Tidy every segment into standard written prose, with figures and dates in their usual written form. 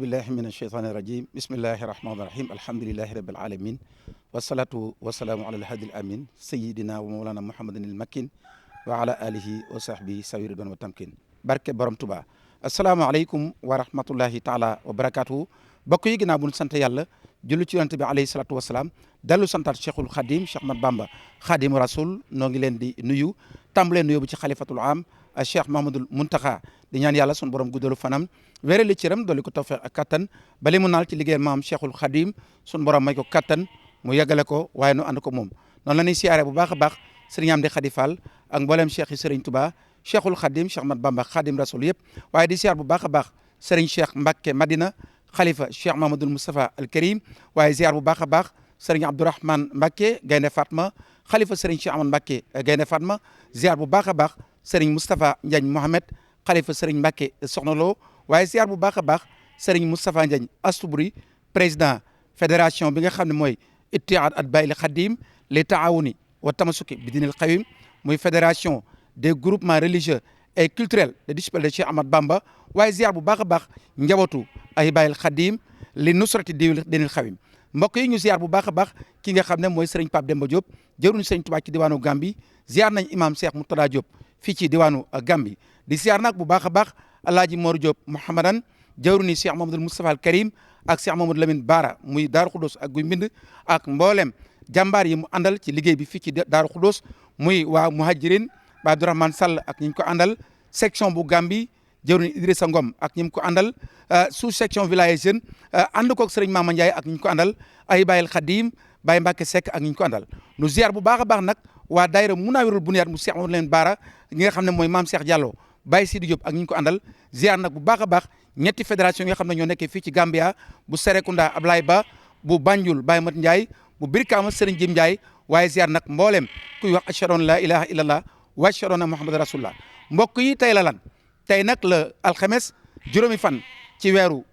billahi min asheytaani irajim bismillahi rahmaani rahim alhamdulilahi rabil alamin wasalatu wasalaamu ala alhadi al amin sayidina wa mawlana muhammadin il makin wa ala alihi wa sahbihi sawi ridwan wa tamkin barke borom tuba asalaamaaleykum wa rahmatullahi taala wa barakatuhu bokk yi ginnaaw bu ñu sant yàlla jullu ci yonent bi alayhi salatu wasalaam dellu santaat cheikhul xadim cheikh mat bamba xadimu rasul noo ngi leen di nuyu tàmbalee nuyu bu ci xalifatul am cheikh mahamadul muntaxa di ñaan yàlla sunu borom guddalu fanam wéerali cëram dolli ko tawfeex ak kattan bali mu naal ci liggéey maam cheikhul xadim sunu borom may ko kattan mu yeggale ko waaye nu ànd ko moom noonu la ñuy siyaare bu baax a baax sëriñ Amdi Xadi Fall ak mboolem cheikh yi sëriñ Touba cheikhul xadim cheikh mat bamba xadim rasul yëpp waaye di siyaar bu baax a baax sëriñ cheikh Mbacke Madina xalifa cheikh Mahamadul Moustapha al Karim waaye ziar bu baax a baax sëriñ Abdourahmane Mbacke Gaynde Fatma xalifa sëriñ Cheikh Amane Mbacke Gaynde Fatma ziar bu baax a baax sëriñ Moustapha Ndiagne Mohamed xalifa sëriñ Mbacke Soxna Lo waaye ziar bu baax a baax sëriñ Moustapha Ndiagne Astoubri président fédération bi nga xam ne mooy ittihaad atbaa'il xadim li taawuni wa tamasuki bi dinil xawim muy fédération des groupements religieux et culturels de disciples de Cheikh Ahmad Bamba waaye ziar bu baax a baax njabootu ahibahil xadim li nusrati dinil xawim mbokk yi ñu ziar bu baax a baax ki nga xam ne mooy sëriñ Pape Demba Diop jëruñu sëriñ Tuubaa ci diwaanu Gambi ziar nañ imam Cheikh Moutada Diop fii ci diwaanu Gambi di ziar nag bu baax a baax alaaji Mor Diop Mouhamadan jëruñu Cheikh Mamadou Moustapha al Karim ak Cheikh Mamadou Lamine Bara muy Daaru Khoudoss ak Guy Mbind ak mboolem jàmbaar yi mu àndal ci liggéey bi fii ci Daaru Khoudoss muy waa Muhajirin ba Abdourahmane Sall ak ñi ñu ko àndal section bu Gambi jëruñu Idrissa Ngom ak ñi mu ko àndal sous section village jeune ànd koog sëriñ Mama Ndiaye ak ñi ñu ko àndal ay Bayel Khadim Baye Mbacke Seck ak ñi ñu ko àndal nu ziar bu baax a baax nag waa daayira Munawirul Bunyaat mu Cheikh Mamadou Lamine Bara ñi nga xam ne mooy Maam Cheikh Diallo Baye Sidi Diop ak ñi ñu ko àndal ziar nag bu baax a baax ñetti fédération yi nga xam ne ñoo nekkee fii ci Gambia bu Serekunda Ablaye Ba bu Banjul Baye Mat Ndiaye bu Birkama Serigne Jim Ndiaye waaye ziar nag mboolem kuy wax ashhadu an la ilaha illallah wa ashhadu anna muhammad rasulullah mbokk yi tey la lan tey nag la alxames juróomi fan ci weeru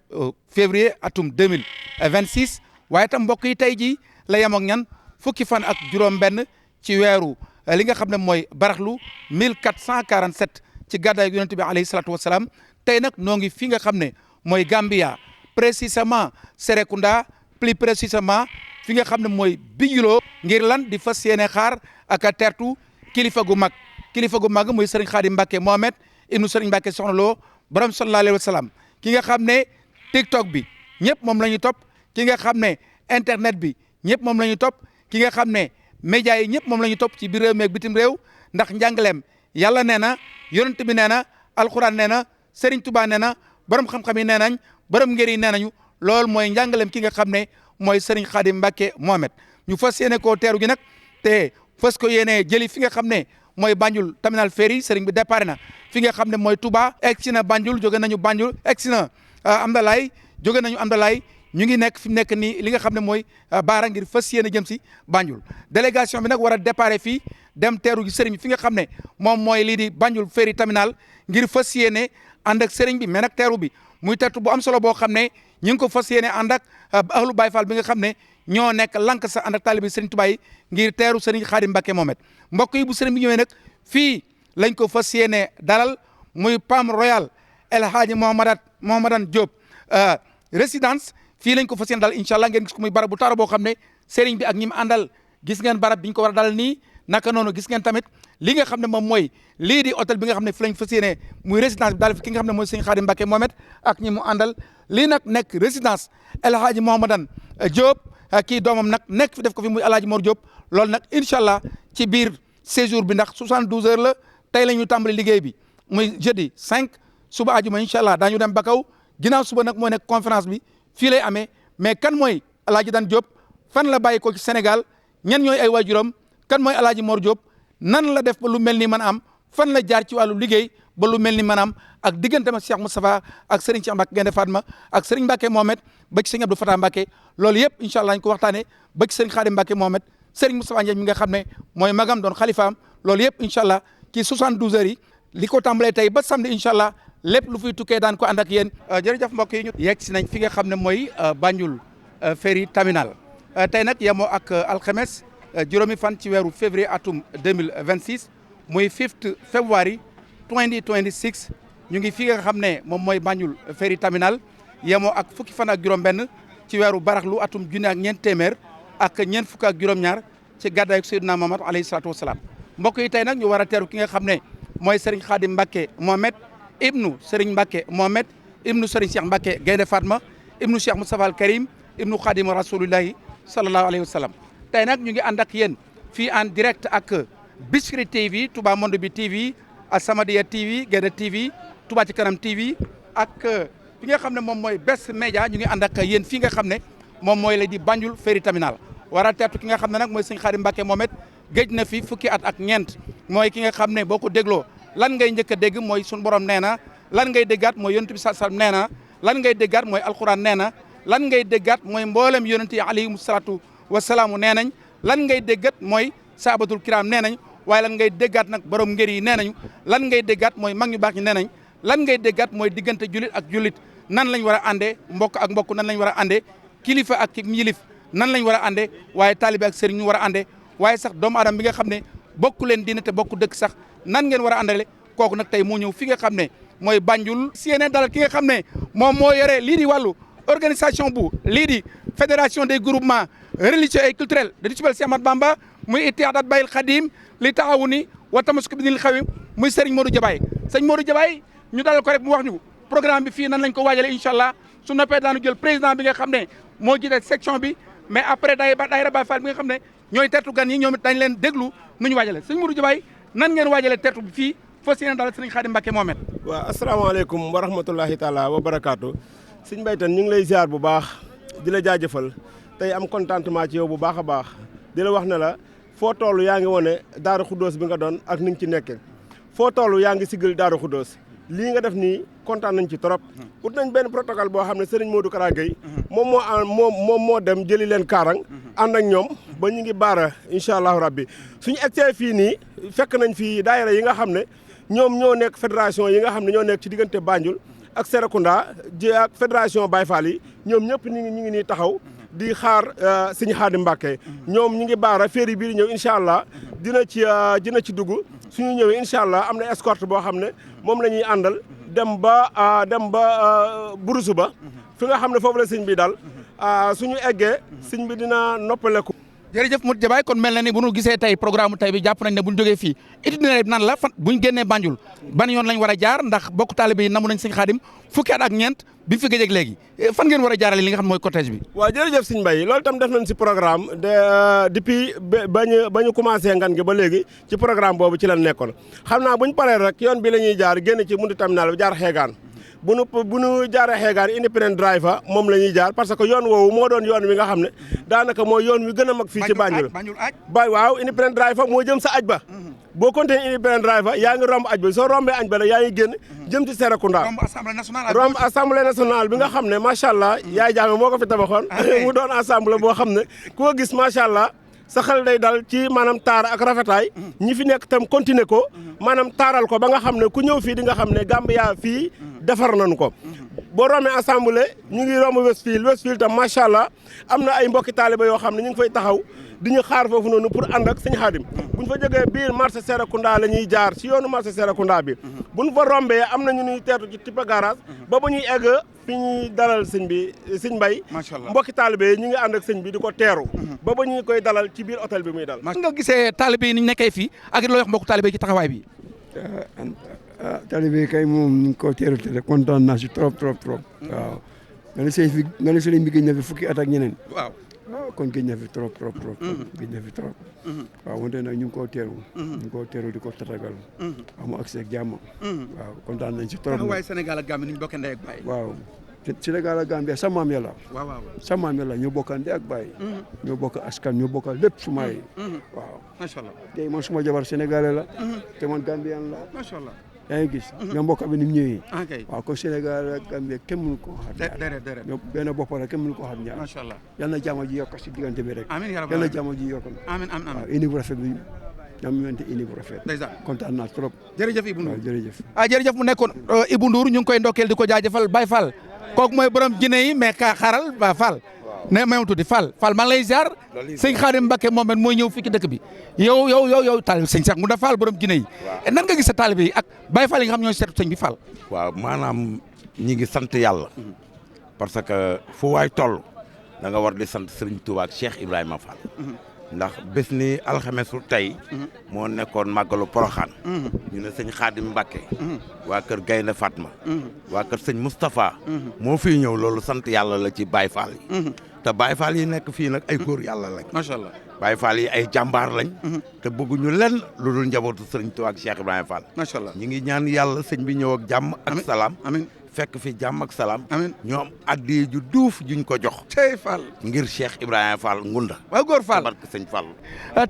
février atum 2026 waaye tam mbokk yi tey jii la yem ak ñan fukki fan ak juróom benn ci weeru li nga xam ne mooy baraxlu 1447 ci gàddaay yonent bi alayhi salatu wasalaam tey nag noo ngi fi nga xam ne mooy Gambia précisément Serekunda plus précisément fi nga xam ne mooy Bijilo ngir lan di fas yéene xaar ak a tertu kilifa gu mag muy Serigne Khadim Mbacke Mohamed ibnu Serigne Mbacke Soxna Lo borom sallallahu alayhi wa sallam ki nga xam ne TikTok bi ñëpp moom la ñuy topp ki nga xam ne internet bi ñëpp moom la ñuy topp ki nga xam ne média yi ñëpp moom la ñuy topp ci biir réew mi ak bitim réew ndax njàngaleem yàlla nee na yonent bi nee na alxuraan nee na Serigne Touba nee na borom xam-xam yi nee nañ borom ngër yi nee nañu loolu mooy njàngaleem ki nga xam ne mooy Serigne Khadim Mbacke Mohamed ñu fas yéene koo teeru gi nag te fas ko yéene jëli fi nga xam ne mooy Banjul terminal ferry Serigne bi départ na fi nga xam ne mooy Touba egg si na Banjul jóge nañu Banjul egg si na Amdalaay jóge nañu Amdalaay ñu ngi nekk fi mu nekk nii li nga xam ne mooy Baara ngir fas yéene jëm si Banjul délégation bi nag war a départ fii dem teeru gi Serigne bi fi nga xam ne moom mooy lii di Banjul ferry terminal ngir fas yéene ànd ak Serigne bi mais nag teeru bi muy tertu bu am solo boo xam ne ñu ngi ko fas yéene ànd ak ahlu Baye Fall bi nga xam ne ñoo nekk lank sa ànd ak taalibi Serigne Touba yi ngir teeru Serigne Khadim Mbacke Mohamed mbokk yi bu Serigne bi ñëwee nag fii lañ ko fas yéene dalal muy Palm Royal El Hadji Mohamadan Diop résidence fii lañ ko fas yéene dalal incha allah ngeen gis ko muy barab bu taaru boo xam ne Serigne bi ak ñi mu àndal gis ngeen barab bi ñu ko war a dalal nii naka noonu gis ngeen tamit li nga xam ne moom mooy lii di hôtel bi nga xam ne fi lañ fas yéene muy résidence bi daal fi ki nga xam ne mooy Serigne Khadim Mbacke Mohamed ak ñi mu àndal lii nag nekk résidence El Hadji Mohamadan Diop kii doomam nag nekk fi def ko fi muy El Hadji Mor Diop loolu nag incha allah ci biir séjour bi ndax 72 heures la tey la ñu tàmbali liggéey bi muy jeudi 5 suba ajuma incha allah daañu dem ba kaw ginnaaw suba nag mooy nekk conférence bi fii lay amee mais kan mooy El Hadji Dan Diop fan la bàyyi ko ci Sénégal ñan ñooy ay waajuram kan mooy El Hadji Mor Diop nan la def ba lu mel ni mën a am fan la jaar ci wàllu liggéey ba lu mel ni mën a am ak diggante ma Cheikh Moustapha ak Serigne Cheikh Mbacke Gaynde Fatma ak Serigne Mbacke Mohamed ba ci Serigne Abdou Fatah Mbacke loolu yëpp incha allah ñu ko waxtaanee ba ci Serigne Khadim Mbacke Mohamed Serigne Moustapha Ndiaye mi nga xam ne mooy magam doon xalifaam loolu yëpp incha allah ci 72 heures yi li ko tàmbalee tey ba samedi incha allah lépp lu fiy tukkee daan ko ànd ak yéen. jërëjëf mbokk yi ñu yegg si nañ fi nga xam ne mooy Banjul ferry terminal tey nag yemoo ak alxames juróomi fan ci weeru février atum 2026 muy 5th February 2026 ñu ngi fi nga xam ne moom mooy Banjul ferry terminal yemoo ak fukki fan ak juróom-benn ci weeru baraxlu atum junne ak ñeent téeméer ak ñeent fukk ak juróom-ñaar ci gàddaayu Seydina Muhammad alayhi salaatu wasalaam mbokk yi tey nag ñu war a teeru ki nga xam ne mooy Serigne Khadim Mbacké Mohamed ibnu Serigne Mbacké Mohamed ibnu Serigne Cheikh Mbacké Gaynde Fatma ibnu Cheikh Moustapha al Karim ibnu Khadim Rasulullahi sallallahu alayhi wa sallam tey nag ñu ngi ànd ak yéen fii en direct ak Bichri TV Touba Monde bi TV As-Samadiyya TV Gaynde TV Touba ci kanam TV ak fi nga xam ne moom mooy Best Média ñu ngi ànd ak yéen fii nga xam ne moom mooy la di Banjul Ferry Terminal war a teertu ki nga xam ne nag mooy Serigne Khadim Mbacké Mohamed géej na fi fukki at ak ñeent mooy ki nga xam ne boo ko dégloo lan ngay njëkk a dégg mooy sunu borom nee na lan ngay déggaat mooy yonent bi sallallahu alayhi wasallam nee na lan ngay déggaat mooy alquran nee na lan ngay déggaat mooy mboolem yonent yi alayhimu salaatu wasalaamu nee nañ lan ngay déggat mooy saabatul kiram nee nañ waaye lan ngay déggaat nag borom ngër yi nee nañu lan ngay déggaat mooy mag ñu baax ñi nee nañ lan ngay déggaat mooy diggante julit ak julit nan lañ war a àndee mbokk ak mbokk nan lañ war a àndee kilifa ak ki yilif nan lañ war a àndee waaye taalibe ak sëriñ ñu war a àndee waaye sax doomu aadama bi nga xam ne bokku leen diine te bokku dëkk sax nan ngeen war a àndale kooku nag tey moo ñëw fi nga xam ne mooy Banjul si yeneen dalal ki nga xam ne moom moo yore lii di wàllu organisation bu lii di fédération des groupements religieux et culturels de Cheikh Ahmadou Bamba muy Ittihaadat Bayil Khadim li taawuni wa tamasuk bi dinil xawim muy Serigne Modou Diabaye sëñ Modou Diabaye ñu dalal ko rek mu wax ñu programme bi fii nan lañ ko waajale incha allah su noppee daanu jël président bi nga xam ne moo jiite section bi mais après daayira Baay Faal bi nga xam ne ñooy tertu gan yi ñoom it dañ leen déglu nu ñu waajale sëñ Modou Diabaye nan ngeen waajale tertu bi fii fas yéene daal Serigne Khadim Mbacké Mohamed. waaw asalaamaaleykum wa rahmatullahi taala wa barakaatu sëñ Mbaytan ñu ngi lay ziar bu baax di la jaajëfal tey am contentement ci yow bu baax a baax di la wax ne la foo toll yaa ngi wane Daaru Xuddoos bi nga doon ak ni nga ci nekkee foo toll yaa ngi sigil Daaru Xuddoos lii nga def nii kontaan nañ ci trop ut nañ benn protocole boo xam ne Serigne Modou Kara Gueye moom moo dem jëli leen kaarang ànd ak ñoom ba ñu ngi baara incha allahu rabbi suñu egsee fii nii fekk nañ fii daayira yi nga xam ne ñoom ñoo nekk fédération yi nga xam ne ñoo nekk ci diggante Banjul ak Serekunda ji ak fédération Baye Fall yi ñoom ñëpp ñu ngi nii taxaw di xaar Serigne Khadim Mbacké ñoom ñu ngi baara féeri bii di ñëw incha allah dina ci dugg suñu ñëwee incha allah am na escorte boo xam ne moom la ñuy àndal dem ba Burusu ba fi nga xam ne foofu la sëñ bi daal suñu eggee sëñ bi dina noppaleku. jërëjëf Modou Diabaye kon mel na ni bu ñu gisee tey programme tey bi jàpp nañ ne bu ñu jógee fii itinéraire bi nan la fan bu ñu génnee Banjul ban yoon lañ war a jaar ndax bokk taalibe yi namu nañ sëñ Khadim fukki at ak ñeent bi fi gëj ak léegi fan ngeen war a jaarale li nga xam mooy cortège bi. waaw jërëjëf sëñ Mbaye loolu tam def nañ si programme depuis ba ñu commencé ngan gi ba léegi ci programme boobu ci lañ nekkoon xam naa bu ñu paree rek yoon bi la ñuy jaar génn ci Mundi terminal bi jaar Xeegaan bu nu jaaree Xeegaan Independent Drive moom la ñuy jaar parce que yoon woowu moo doon yoon wi nga xam ne daanaka mooy yoon wi gën a mag fii ci Banjul waaw Independent Drive moo jëm sa aj ba boo continué Independent Drive yaa ngi romb aj ba soo rombee aj ba nag yaa ngi génn jëm ci Serekunda romb assemblée nationale bi nga xam ne macha allah yaay jaame moo ko fi tabaxoon mu doon assemblée boo xam ne koo gis macha allah sa xel day dal ci maanaam taar ak rafetaay ñi fi nekk tam continuer ko maanaam taaral ko ba nga xam ne ku ñëw fii di nga xam ne Gambia fii defar nañu ko boo rombee assemblée ñu ngi romb Westfield tam macha allah am na ay mbokki taaliba yoo xam ne ñu ngi fay taxaw di ñu xaar foofu noonu pour ànd ak sëñ Khadim buñ fa jógee biir marché Serekunda la ñuy jaar ci yoonu marché Serekunda bi buñ fa rombee am na ñu ñuy teetu ci tipa garage ba ñuy egg fi ñuy dalal sëñ Mbay mbokki taalibe yi ñu ngi ànd ak sëñ bi di ko teeru ba ñu koy dalal ci biir hôtel bi muy dal. nga gisee taalibe yi ni ñu nekkee fii ak loo wax mbokku taalibe yi ci taxawaay bi. taalibe yi kay moom ñu ngi ko teeru te kontaan naa si trop. waaw nga ne sëñ bi gëj na fi fukki at ak ñeneen. waaw kon gëj na fi trop. gëj na fi trop. waaw wante nag ñu ngi koo teeru. ñu ngi koo teeru di ko tatagal. waaw mu agsi ak jàmm. waaw kontaan nañ si trop. taxawaay Sénégal ak Gambie ni ñu bokkee ndey ak baay. waaw Sénégal ak Gambie sa maam yàlla. waaw sa maam yàlla ñoo bokk ndey ak baay. ñoo bokk askan ñoo bokk lépp suma yi. waaw macha allah tey man suma jabar sénégalais la. te man Gambien la. macha allah. yaa ngi gis. ñoom mbokk bi ni mu ñëwee. ok waaw kon Sénégal ak Gambie kenn mënu koo xam. déedéet ñoom benn bopp rek kenn mënu koo xam ñaar. macha allah yal na jàmm ji yokk si diggante bi rek. amiin yaa yal na rabbal jàmm ji yokk. amiin waaw indi bu rafet bi ñoom ñu wente indi bu rafet. ndeysaan kontaan naa trop. jërëjëf Ibou Ndour waaw jërëjëf. jërëjëf mu nekkoon Ibou Ndour ñu ngi koy ndokkeel di ko jaajëfal Baye Fall kooku mooy borom jinne yi mais ka xaaral ba Fall ne may tuuti Fall maa ngi lay ziar sëñ Khadim Mbacké Mohamed mooy ñëw fii ci dëkk bi yow taalibe sëñ Cheikh Ngounda Fall borom jinne yi nan nga gis sa taalibe yi ak Baye Fall yi nga xam ñooy seetu sëñ bi Fall. waaw maanaam ñi ngi sant yàlla parce que fu waay toll da nga war di sant Serigne Touba ak Cheikh Ibrahima Fall ndax bés ni alxamesu tey moo nekkoon màggalu Poroxaan ñu ne sëñ Xaadim Mbàkke waa kër Gaynde Fatma waa kër sëñ Moustapha moo fii ñëw loolu sant yàlla la ci Baye Fall yi te Baye Fall yi nekk fii nag ay góor yàlla lañ macha allah Baye Fall yi ay jàmbaar lañ te bëgguñu lenn lu dul njabootu Serigne Touba ak Cheikh Ibrahima Fall macha allah ñi ngi ñaan yàlla sëñ bi ñëw ak jàmm ak salaam amiin fekk fi jàmm ak salaam amiin ñoom addiye ju duuf juñ ko jox tey Fall ngir Cheikh Ibrahima Fall ngunda waaw góor Fall barke sëñ Fall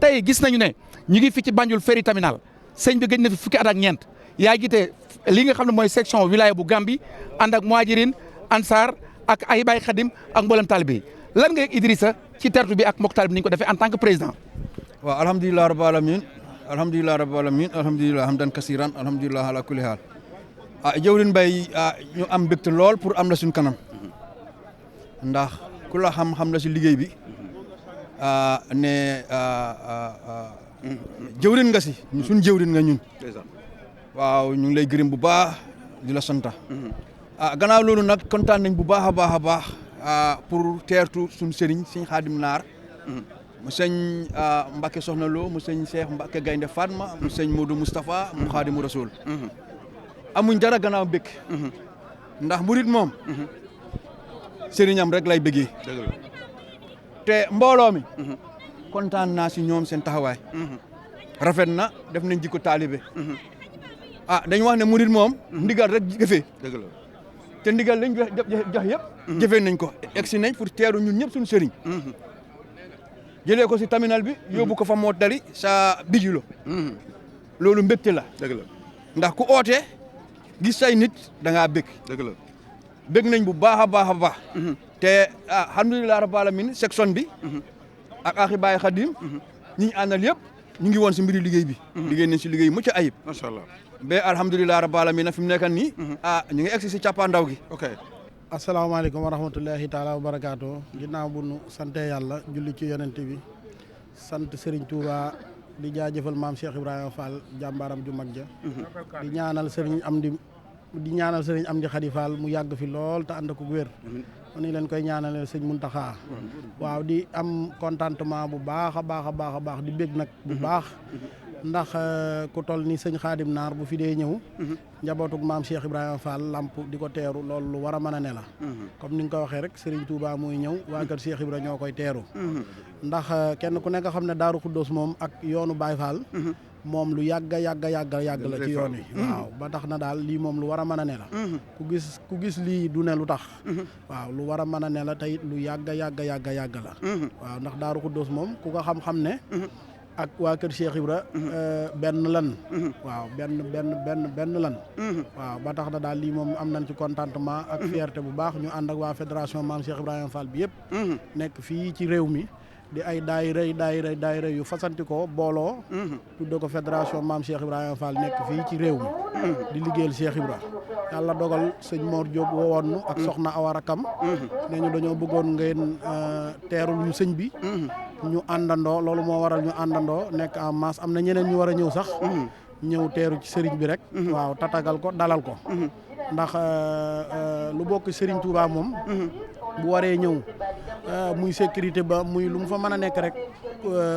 tey gis nañu ne ñu ngi fi ci Banjul ferry terminal sëñ bi gëj na fi fukki at ak ñeent yaa jiite li nga xam ne mooy section wilaya bu Gambi ànd ak muhajirin ansar ak ay Baay Xadim ak mboolem taalibe yi lan nga yëg Idrissa ci tertu bi ak mbokk taalibe ni ñu ko defee en tant que président. waaw alhamdulilah rabbil alamin alhamdulilah rabbil alamin alhamdulilah hamdan kasiran alhamdulilah ala kulli haal jëwrin Bay ñu am mbégte lool pour am la suñ kanam ndax ku la xam la si liggéey bi ne jëwrin nga si suñ jëwrin nga ñun waaw ñu ngi lay gërëm bu baax di la santa gannaaw loolu nag kontaan nañ bu baax a baax pour teertu suñ sëriñ sëñ Xaadim Naar mu sëñ Mbacke Soxna Lo mu sëñ Cheikh Mbacke Gaynde Fatma mu sëñ Modou Moustapha mu Xaadimu Rasul amuñ dara gannaaw bëgg ndax murit moom sëriñam rek lay bëggee te mbooloo mi kontaan naa si ñoom seen taxawaay rafet na def nañ jikko taalibe dañ wax ne murit moom ndigal rek jëfee te ndigal lañ jox yëpp jëfee nañ ko egsi nañ pour teeru ñun ñëpp suñu sëriñ jëlee ko si terminal bi yóbbu ko fa moo dali sa bijulo loolu mbégte la ndax ku ootee gis say nit da ngaa bég bég nañ bu baax a baax te alhamdulilah rabbil alamin section bi ak axi Baye Khadim ñi ñu àndal yëpp ñu ngi woon si mbiri liggéey bi liggéey nañ si liggéey mucc ayib macha allah ba alhamdulilah rabbil alamin fi mu nekk nii ñu ngi egsi si cappaandaw gi asalaamaaleykum wa rahmatullahi taala wa barakaatu ginnaaw bu nu sante yàlla julli ci yonent bi sant Serigne Touba di jaajëfal maam Cheikh Ibrahima Fall jàmbaaram ju mag ja di ñaanal Serigne Amdi Khady Fall mu yàgg fi lool te ànd ko wér ni leen koy ñaanal sëñ Muntaxa waaw di am contentement bu baax a baax di bég nag bu baax ndax ku toll ni sëñ Xaadim Naar bu fi dee ñëw njabootug maam Cheikh Ibrahima Fall lamp di ko teeru loolu lu war a mën a ne la comme ni nga ko waxee rek Serigne Touba mooy ñëw waa kër Cheikh Ibrahima ñoo koy teeru ndax kenn ku nekk xam ne Daaru Xuddoos moom ak yoonu Baye Fall moom lu yàgg la ci yoon wi waaw ba tax na daal lii moom lu war a mën a ne la ku gis lii du ne lu tax waaw lu war a mën a ne la tey lu yàgg la waaw ndax Daaru Xuddoos moom ku ko xam-xam ne ak waa kër Cheikh Ibra benn lan waaw benn lan waaw ba tax na daal lii moom am nañ ci contentement ak fierté bu baax ñu ànd ak waa fédération Maam Cheikh Ibrahima Fall bi yëpp nekk fii ci réew mi di ay daayira yu fasanti ko booloo tudde ko fédération Maam Cheikh Ibrahima Fall nekk fii ci réew mi di liggéeyal Cheikh Ibra yàlla dogal sëñ Mor Diop woowoon nu ak soxna Awa Rakam ne ñu dañoo bëggoon ngeen teerul ñu sëñ bi ñu àndandoo loolu moo waral ñu àndandoo nekk en masse am na ñeneen ñu war a ñëw sax ñëw teeru ci sëriñ bi rek waaw tatagal ko dalal ko ndax lu bokk Serigne Touba moom bu waree ñëw muy sécurité ba muy lu mu fa mën a nekk rek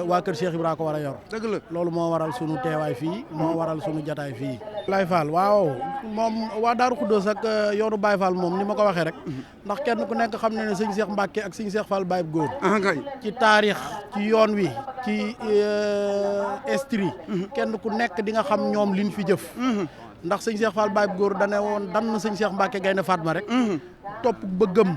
waa kër Cheikh Ibra ko war a yor dëgg la loolu moo waral sunu teewaay fii moo waral sunu jataay fii Baye Fall waaw moom waa Daaru Xuddoos ak yoonu Baye Fall moom ni ma ko waxee rek ndax kenn ku nekk xam ne ne sëñ Cheikh Mbacke ak sëñ Cheikh Fall Baye góor ci taarix ci yoon wi ci estri kenn ku nekk di nga xam ñoom liñ fi jëf ndax sëñ Cheikh Fall Baye góor dane woon dan sëñ Cheikh Mbacke Gaynde Fatma rek topp bëggam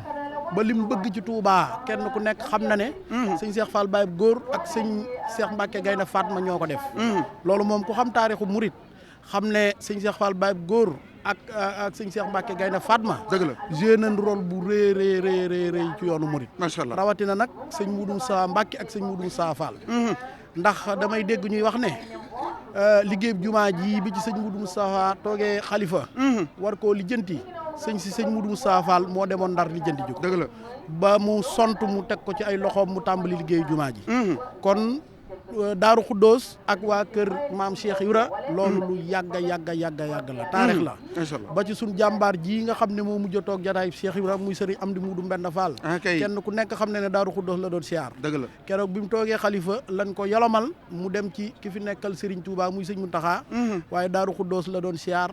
ba lim bëgg ci Touba kenn ku nekk xam na ne sëñ Cheikh Fall Baye góor ak sëñ Cheikh Mbacke Gaynde Fatma ñoo ko def loolu moom ku xam taarixu murit xam ne sëñ Cheikh Fall Baye góor ak sëñ Cheikh Mbacke Gaynde Fatma dëgg la joué nañ rôle bu rëy ci yoonu murit macha allah rawatina nag sëñ Moudou Sa Mbacke ak sëñ Moudou Sa Fall ndax damay dégg ñuy wax ne liggéey jumaa ji bi ci sëñ Moudou Sa toogee xalifa war koo lijjanti sëñ Moudou Sa Fall moo demoon Ndar lijjanti ji ko dëgg la ba mu sont mu teg ko ci ay loxoom mu tàmbali liggéey jumaa ji kon Daaru Xuddoos ak waa kër maam Cheikh Ibra loolu lu yàgga la taarix la ba ci suñ jàmbaar ji nga xam ne moo mujj a toog jataay Cheikh Ibra muy sëriñ Amdi Muudu Mbenda Fall kenn ku nekk xam ne ne Daaru Xuddoos la doon siyaar dëgg la keroog bi mu toogee xalifa lañ ko yolomal mu dem ci ki fi nekkal Serigne Touba muy sëñ Muntaxa waaye Daaru Xuddoos la doon siyaar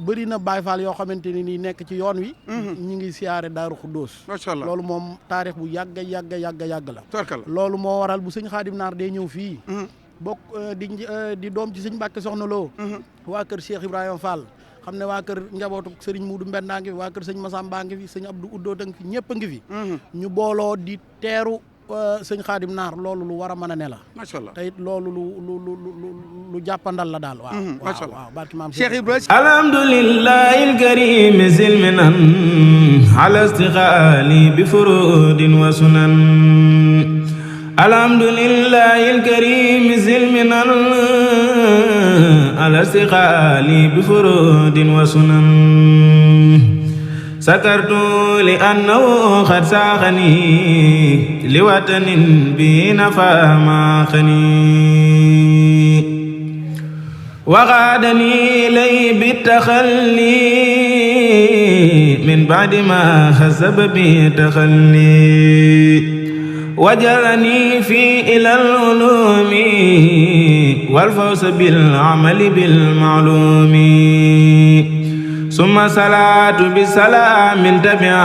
bëri na Baay Faal yoo xamante ni nii nekk ci yoon wi ñi ngi siyaare Daaru Xuddoos macha Allah loolu moom taarix bu yàgg la loolu moo waral bu sëñ Xaadim Naar day ñëw fii bokk di doom ci sëñ Mbàkke Soxna Lo waa kër Cheikh Ibrahima Fall xam ne waa kër njabootu sëriñ Muudu Mbenda ngi fi waa kër sëñ Masamba ngi fi sëñ Abdou Uddoo ngi fi ñëpp a ngi fi ñu booloo di teeru sëñ Xaadim Naar loolu lu war a mën a ne la macha Allah te it loolu lu jàppandal la daal waaw macha Allah waaw barki maam Cheikh Ibrahima alhamdulillahi alkarim silminan ala istiqali bi furudin wa sunan alhamdulillahi alkarim silminan ala istiqali bi furudin wa sunan sakartu li annahu qad saaxani li watanin bi nafa ma xani waxaadani lay bi taxalli min baadi ma xasaba bi taxalli wajalani fi ilal ulumi wal fawsa bil amali bil ma'lumi summa salaatu bi salaamin tabia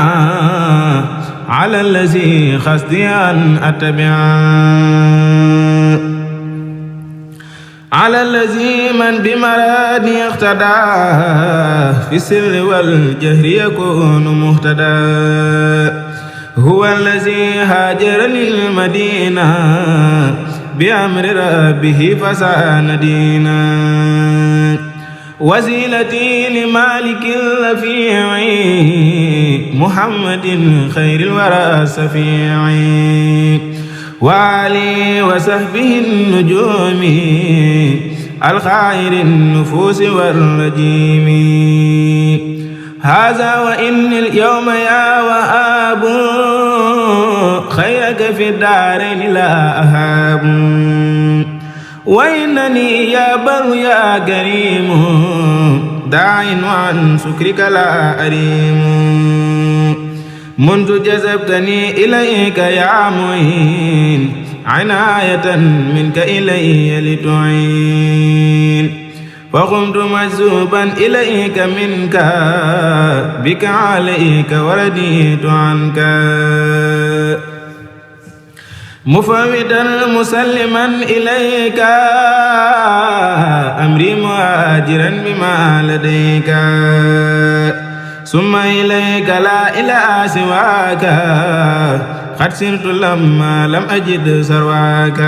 ala allazi xasdi an attabia ala allazi man bi maradi iqtada fi sirri wal jahri yakunu muhtada huwa allazi haajara lil madina bi amri rabbihi fasana dina وسيلتي لمالك الرفيع محمد خير الورى السفيع وآله وصحبه النجوم الخير النفوس والرجيم هذا وإن اليوم يا وهاب خيرك في الدارين لا أهاب وإنني يا بر يا كريم داع عن سكرك لا أريم منذ جذبتني إليك يا معين عناية منك إلي لتعين فقمت مجذوبا إليك منك بك عليك ورديت عنك مفوضا مسلما إليك أمري مهاجرا بما لديك ثم إليك لا إله سواك قد سرت لما لم أجد سرواك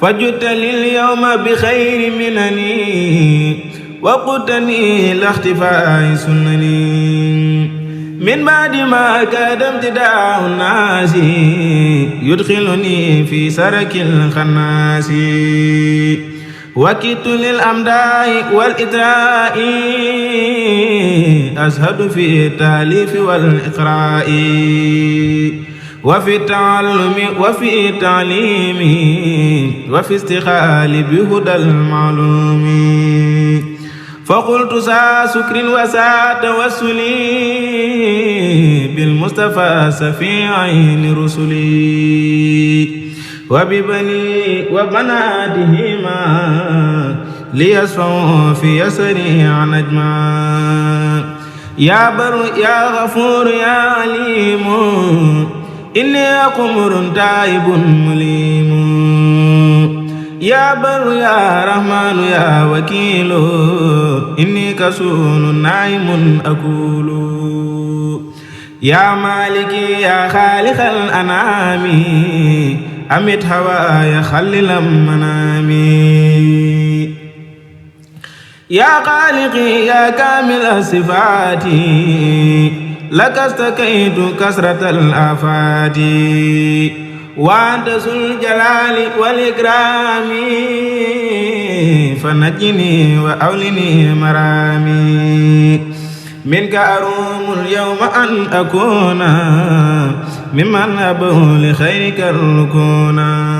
فجدت لي اليوم بخير منني وقتني لاختفاء سنني من بعد ما كاد امتداء الناس يدخلني في سرك الخناس وكدت للأمداء والإدراء أزهد في التأليف والإقراء وفي التعلم وفي التعليم وفي استقال بهدى المعلوم فقلت سا سكر وسا توسلي بالمصطفى سفي عين رسلي وببني وبناتهما ليسفوا في يسري عن أجمع يا بر يا غفور يا عليم إني قمر تائب مليم يا بر يا رحمن يا وكيل إني كسول نائم أقول يا مالكي يا خالق الأنام أمت هواي خلل منامي يا خالقي يا كامل الصفات لك استكيت كسرة الآفات وأنت ذو الجلال والإكرام فنجني وأولني مرامي منك أروم اليوم أن أكون ممن أبو لخيرك الركونا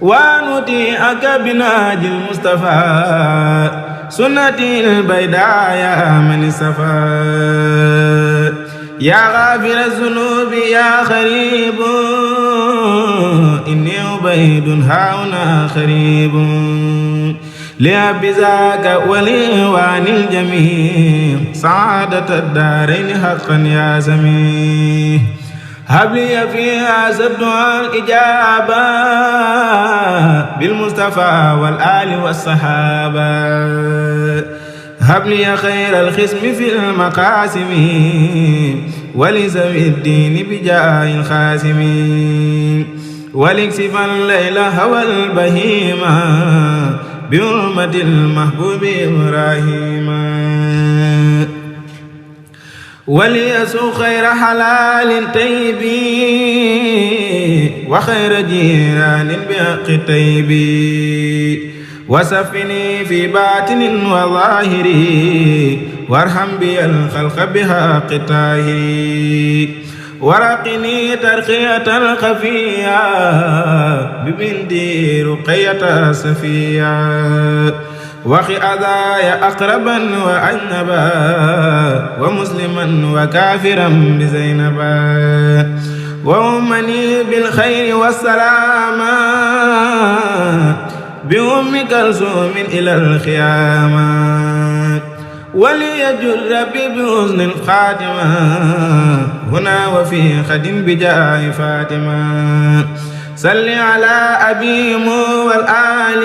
ونطيعك بناجي المصطفى سنتي البيداء يا من استفى يا غافر الذنوب يا خريب إني عبيد هاهنا خريب لأب ذاك ولإخوان الجميع سعادة الدارين حقا يا سميع هب لي في هذا الدعاء الإجابة بالمصطفى والآل والصحابة هب لي خير الخصم في المقاسم ولزوي الدين بجاه الخاسم ولكسف الليل هوى البهيمة بحرمة المحبوب إبراهيم وليسو خير حلال طيب وخير جيران بحق طيب وسفني في باطن وظاهر وارحم بي الخلق بحق طاهر ورقني ترقية الخفية ببنتي رقية صفية وخي أذايا أقربا وأجنبا ومسلما وكافرا بزينبا وأمني بالخير والسلامة بأم كلثوم إلى الخيامة وليجر ربي بحسن الخاتمة هنا وفي خد بجاه فاطمة صل على أبي والآل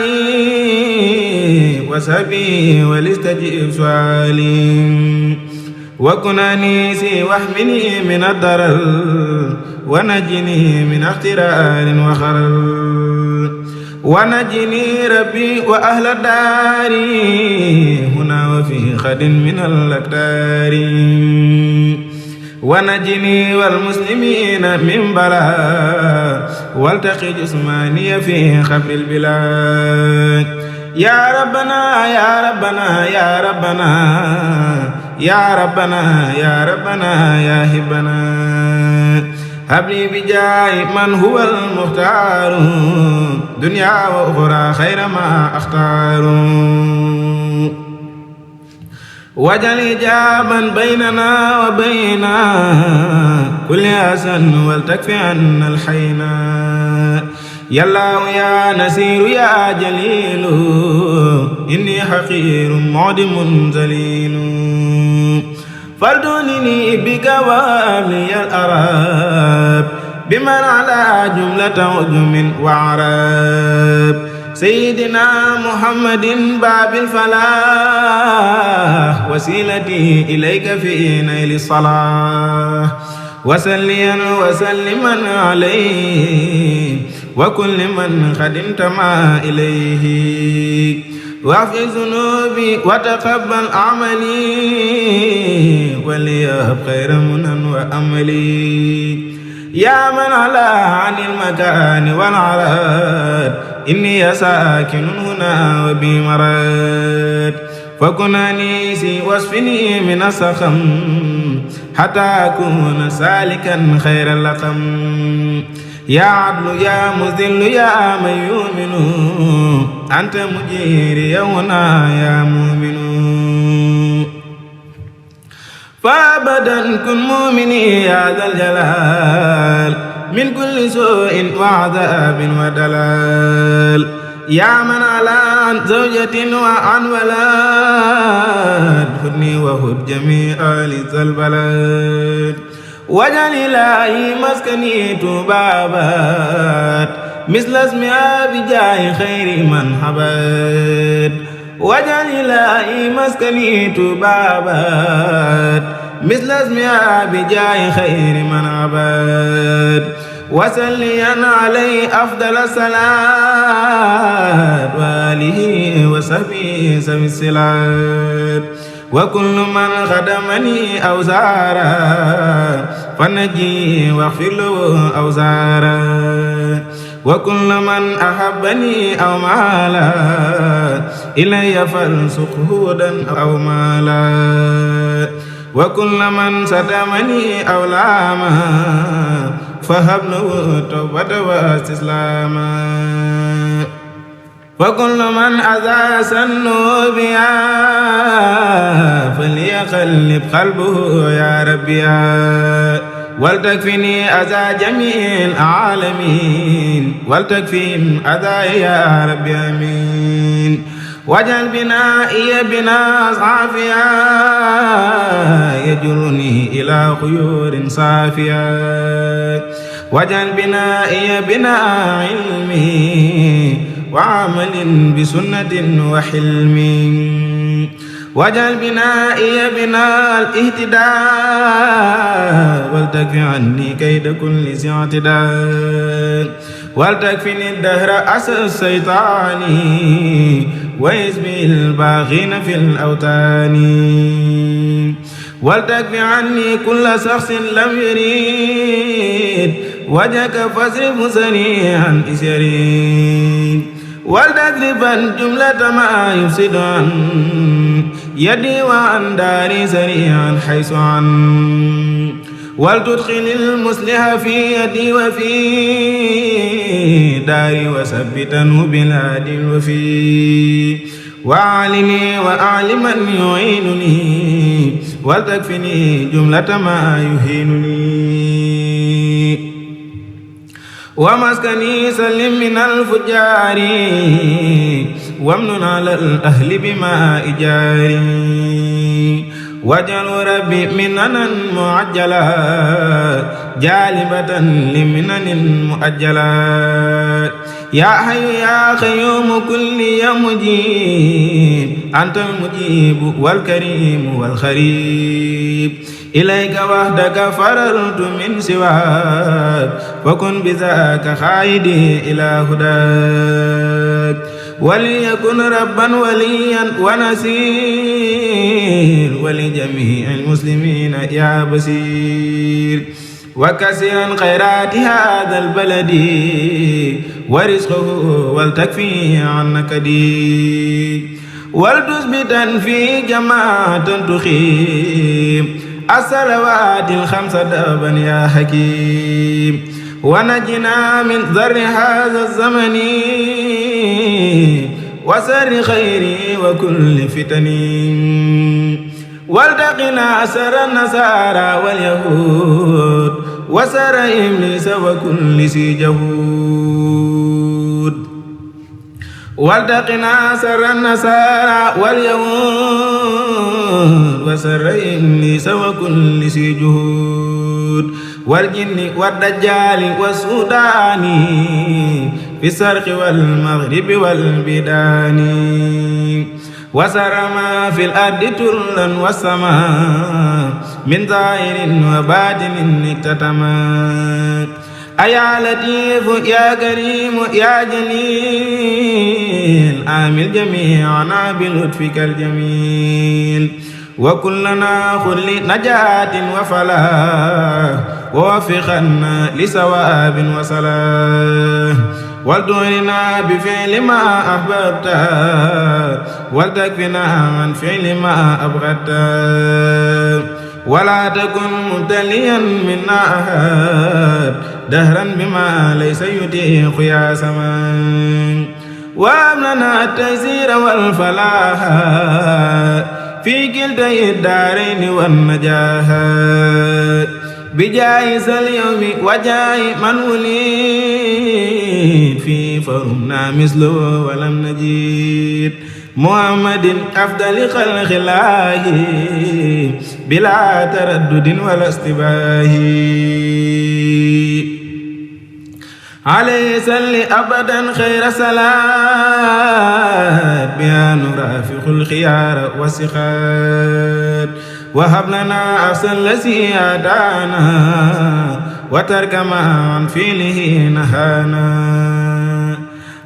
وصحبه ولستجب سؤالي وكن أنيسي واحمني من الضرر ونجني من اخترار وخرر ونجني ربي وأهل الدار هنا وفي خد من الأقدار ونجني والمسلمين من بلاء والتقي جسماني في خبر البلاد يا ربنا يا ربنا يا ربنا يا ربنا يا ربنا يا هبنا هب لي بجاه من هو المختار دنيا وأخرى خير ما أختار وجل إجابا بيننا وبين كل حسن ولتكفي عنا الحينا يا الله يا نسير يا جليل إني حقير معدم ذليل فردونني بك وابلي الأراب بمن على جملة عجم وعراب سيدنا محمد باب الفلاح وسيلتي إليك في نيل الصلاح وسليا وسلما عليه وكل من خدمت ما إليه واغفر ذنوبي وتقبل عملي وليهب خير منن وأملي يا من علا عن المكان والعراد إني ساكن هنا وبي مراد فكن أنيسي واصفني من السخم حتى أكون سالكا خير اللقم يا عدل يا مذل يا من يؤمن أنت مجيري هنا يا مؤمن فأبدا كن مؤمني يا ذا الجلال من كل سوء وعذاب ودلال يا من على عن زوجة وعن ولاد خذني وخذ جميع لذا البلد وجعل إلهي مسكني تبابات مثل اسمها بجاه خير من حبات وجعل إلهي مسكني تبابات مثل اسمها بجاه خير من عباد وسليا عليه أفضل الصلاة وآله وصحبه سوي الصلاة وكل من خدمني أو زارا فنجي واغفر له أوزارا وكل من أحبني أو مالا إلي فالسقه هدى أو مالا وكل من ستمني أو لاما فهب له التوبة واستسلاما وكل من أذى سنه بيا فليقلب قلبه يا ربي ولتكفني أذى جميع العالمين ولتكفيهم أذى يا ربي آمين واجعل بنائي بنا صافيا يجرني إلى خيور صافيا واجعل بنائي بنا علمي وعمل بسنة وحلم واجعل بنائي بنا الاهتداء ولتكف عني كيد كل ذي اعتداء ولتكفني الدهر أسى الشيطان وحزب الباغين في الأوتان ولتكف عني كل شخص لم يريد وجهك فاصرف سريعا إذ يريد ولتكرفا جملة ما يفسد عن يدي وعن داري سريعا حيث عن ولتدخل المصلح في يدي وفي داري وثبته بالهاد الوفي وأعلني وأعلما يعينني ولتكفني جملة ما يهينني ومسكني سلم من الفجار وامنن على الأهل بما إجاري واجعل ربي مننا معجلا جالبة لمنن مؤجلا يا حي يا قيوم كل يوم مجيب أنت المجيب والكريم والخريب إليك وحدك فررت من سواك فكن بذاك خائدي إلى هداك وليكن ربا وليا ونسير ولجميع المسلمين يا بصير وكسرا خيرات هذا البلد ورزقه ولتكفي عنك دي ولتثبتا في جماعة تخيم الصلوات الخمس دابا يا حكيم ونجنا من ضر هذا الزمن وسر خيري وكل فتن والتقنا سر النصارى واليهود وسر إبليس وكل ذي جهود والتقنا سر النصارى واليهود وسر إبليس وكل ذي جهود والجن والدجال والسودان في الشرق والمغرب والبلدان وسر ما في الأرض ترا والسماء من ظاهر وباطن اكتتما أيا لطيف يا كريم يا جليل آمل جميعنا بلطفك الجميل وكلنا خل نجاة وفلاح ووفقنا لثواب وصلاح ولتغننا بفعل ما أحببت ولتكفنا عن فعل ما أبغضت ولا تكن مبتليا منا أحد دهرا بما ليس يطيق يا سمان وأمننا التيسير والفلاح في كلتي الدارين والنجاح بجائز اليوم وجاي من وليد في فرمنا مثله ولم نجد محمد أفضل خلق الله بلا تردد ولا استباه عليه صل أبدا خير صلاة بها نرافق الخيار والسخات وهب لنا أحسن الذي هدانا وترك ما عن فعله نهانا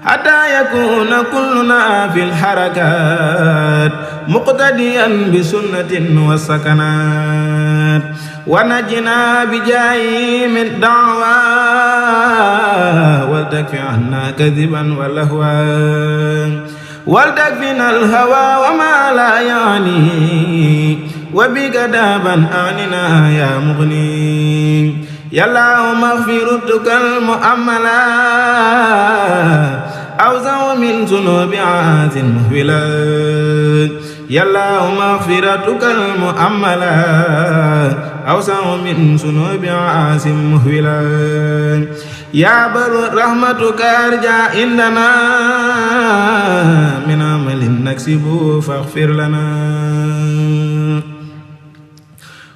حتى يكون كلنا في الحركات مقتديا بسنة والسكنات ونجنا بجاي من دعوى ولتكفي عنا كذبا ولهوا ولتكفنا الهوى وما لا يعني وبك دابا أعننا يا مغني يا الله مغفرتك المؤملة أوزع من ذنوب عاث مهولا يا الله مغفرتك المؤملة أوسع من ذنوب عاث مهولا يا بر رحمتك أرجى عندنا من عمل نكسبه فاغفر لنا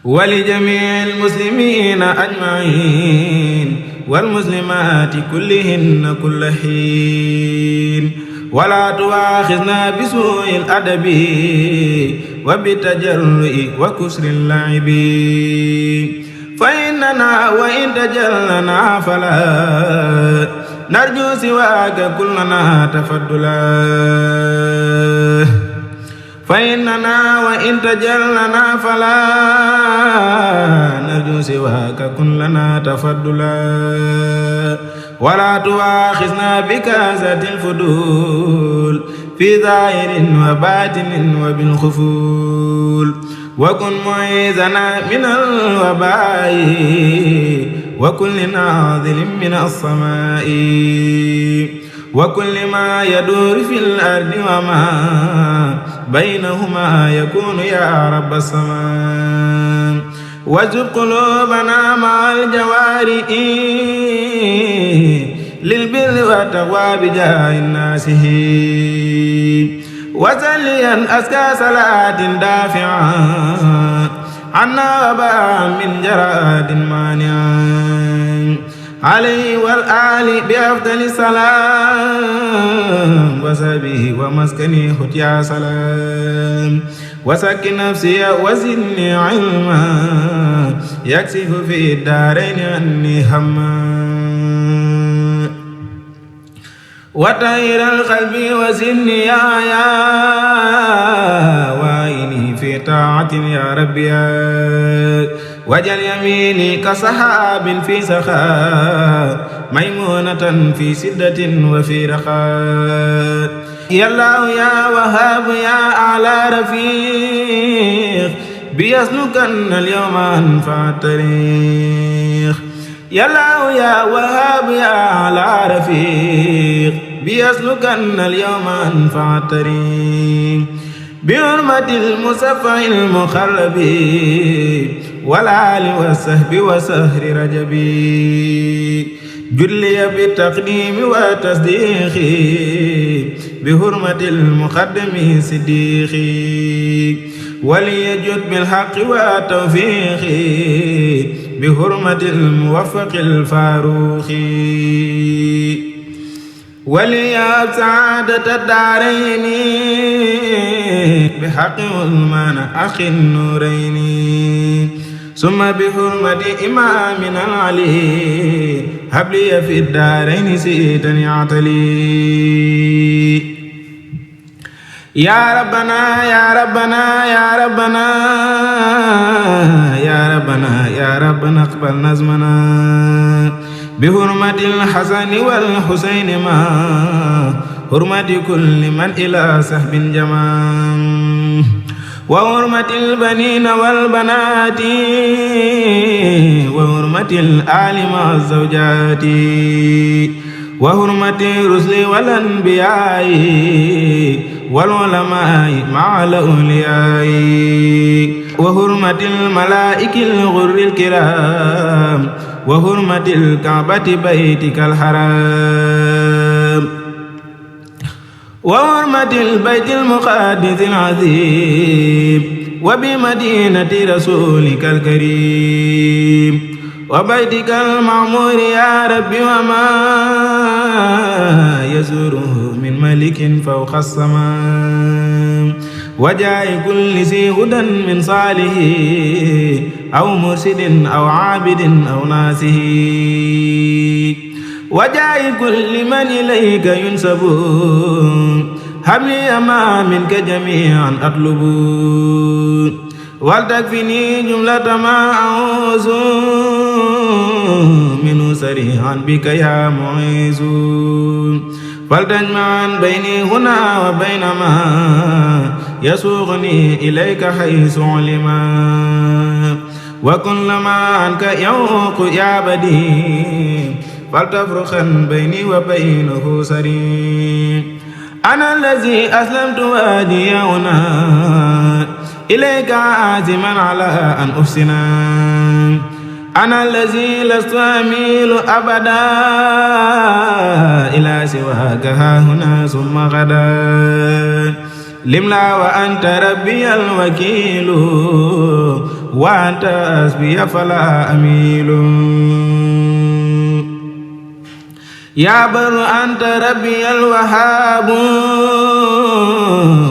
ولجميع المسلمين أجمعين والمسلمات كلهن كل حين ولا تؤاخذنا بسوء الأدب وبالتجرؤ وكسر اللعب فإننا وإن تجلنا فلا نرجو سواك كلنا تفضلا فإننا وإن تجلنا فلا نرجو سواك كلنا تفضلا ولا تؤاخذنا بكاسة الفضول في ظاهر وباطن وبالخفول وكن معيذنا من الوباء وكل ناظل من السماء وكل ما يدور في الأرض وما بينهما يكون يا رب السماء واجب قلوبنا مع الجوارئ للبر والتقوى بجاه الناس وزليا أزكى صلاة دافعة عنا وباء من جراد مانع عليه والآل بأفضل السلام وسبه ومسكني ختيا سلام وسكن نفسي وزدني علما يكسف في الدارين عني هما وطهر القلب وزدني يا وعيني في طاعة يا ربي وجل يميني كصحاب في سخاء ميمونة في سدة وفي رخاء يا الله يا وهاب يا أعلى رفيق بيسلكن اليوم أنفع الطريق يا الله يا وهاب يا أعلى رفيق بيسلكن اليوم أنفع الطريق بحرمة المصفى المخرب والآل والصحب وسهر رجبي جلي بالتقديم والتصديق بحرمة المقدم صديق وليجد بالحق والتوفيق بحرمة الموفق الفاروق ولياب سعادة الدارين بحق عثمان أخي النورين ثم بحرمة إمامنا العلي هب لي في الدارين سيدا يعتلي يا ربنا يا ربنا يا ربنا يا ربنا يا ربنا اقبل نظمنا بحرمة الحسن والحسين ما حرمة كل من إلى سحب جمال وحرمة البنين والبنات وحرمة الآل مع الزوجات وحرمة الرسل والأنبياء والعلماء مع الأولياء وحرمة الملائكة الغر الكرام وحرمة الكعبة بيتك الحرام وحرمة البيت المقدس العظيم وبمدينة رسولك الكريم وبيتك المعمور يا رب وما يزوره من ملك فوق السماء وجاء كل ذي هدى من صالح أو مرشد أو عابد أو ناسه وجاء كل من إليك ينسب هب لي ما منك جميعا أطلب ولتكفني جملة ما أعوذ منه سريعا بك يا معيذ فلتجمعا بيني هنا وبين ما يسوقني إليك حيث علما وكن لما عنك يوق يا بديع فلتفرقا بيني وبينه سري أنا الذي أسلمت وادي هنا إليك عازما على أن أحسنا أنا الذي لست أميل أبدا إلى سواك ها هنا ثم غدا لملا وأنت ربي الوكيل وأنت حسبي فلا أميل يا بر أنت ربي الوهاب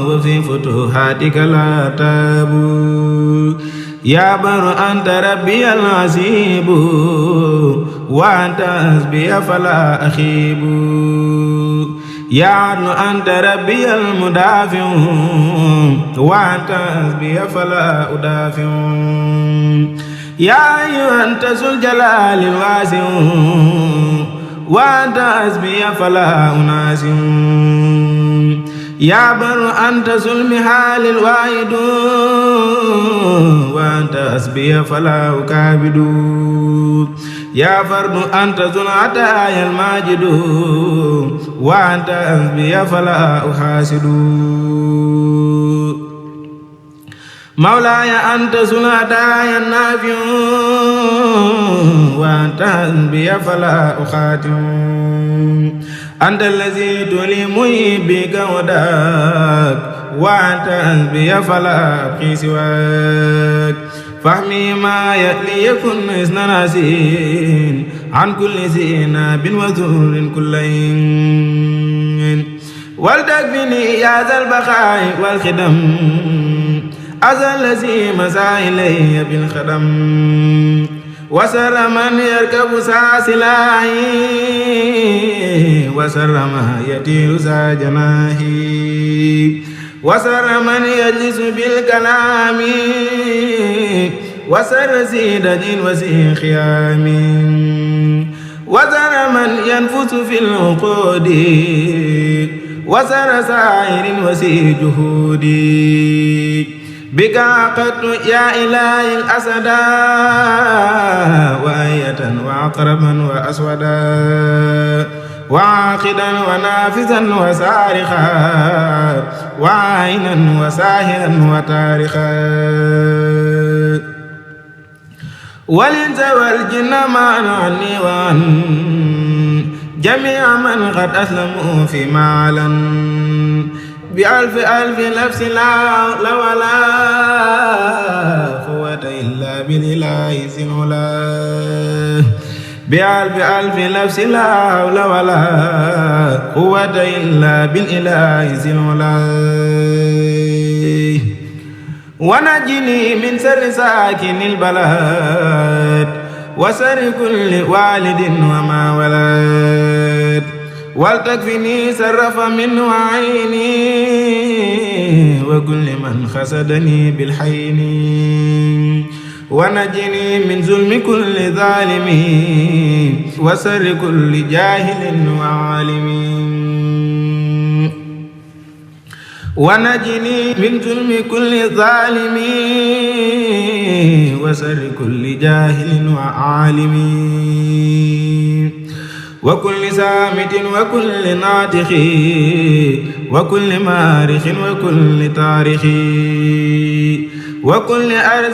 وفي فتوحاتك لا تاب يا بر أنت ربي العزيب وأنت حسبي فلا أخيب يا عدل أنت ربي المدافع وأنت حسبي فلا أدافع يا أيها أنت ذو الجلال الواسع وأنت حسبي فلا أناسع يا بر أنت ذو المحال الواحد وأنت حسبي فلا أكابد يا فرد أنت ذو العطايا الماجد وأنت حسبي فلا أحاسد مولاي أنت ذو الهدايا النافع وأنت حسبي فلا أخاتم أنت الذي تلمي بك وداك وأنت حسبي فلا أبقي سواك فهمي ما يألي يكن إذن ناسين عن كل زيناب وذر كلين ولتكفني يا ذا البقاء والخدم أذى الذي مسا إلي بالخدم وسر من يركب ساسلاهي وسر ما يطير سا جناهي وسر من يجلس بالكلام وسر سيدة وسي خيام وسر من ينفس في العقود وسر سائر وسي جهود بك عقدت يا إلهي الأسدا وآية وعقربا وأسودا وعاقدا ونافذا وسارخا وعينا وساهرا وتارخا والإنس والجن معا عني وعن جميع من قد أسلموا فيما علن بألف ألف نفس لا ولا قوة إلا بالإله ذي العلا بألف ألف نفس لا حول ولا قوة إلا بالإله ذي العلا ونجني من سر ساكن البلاد وسر كل والد وما ولد ولتكفني سرف من وعيني وكل من خسدني بالحين ونجني من ظلم كل ظالم وسر كل جاهل وعالم ونجني من ظلم كل ظالم وسر كل جاهل وعالم وكل سامت وكل ناطق وكل مارخ وكل تاريخ وكل أرض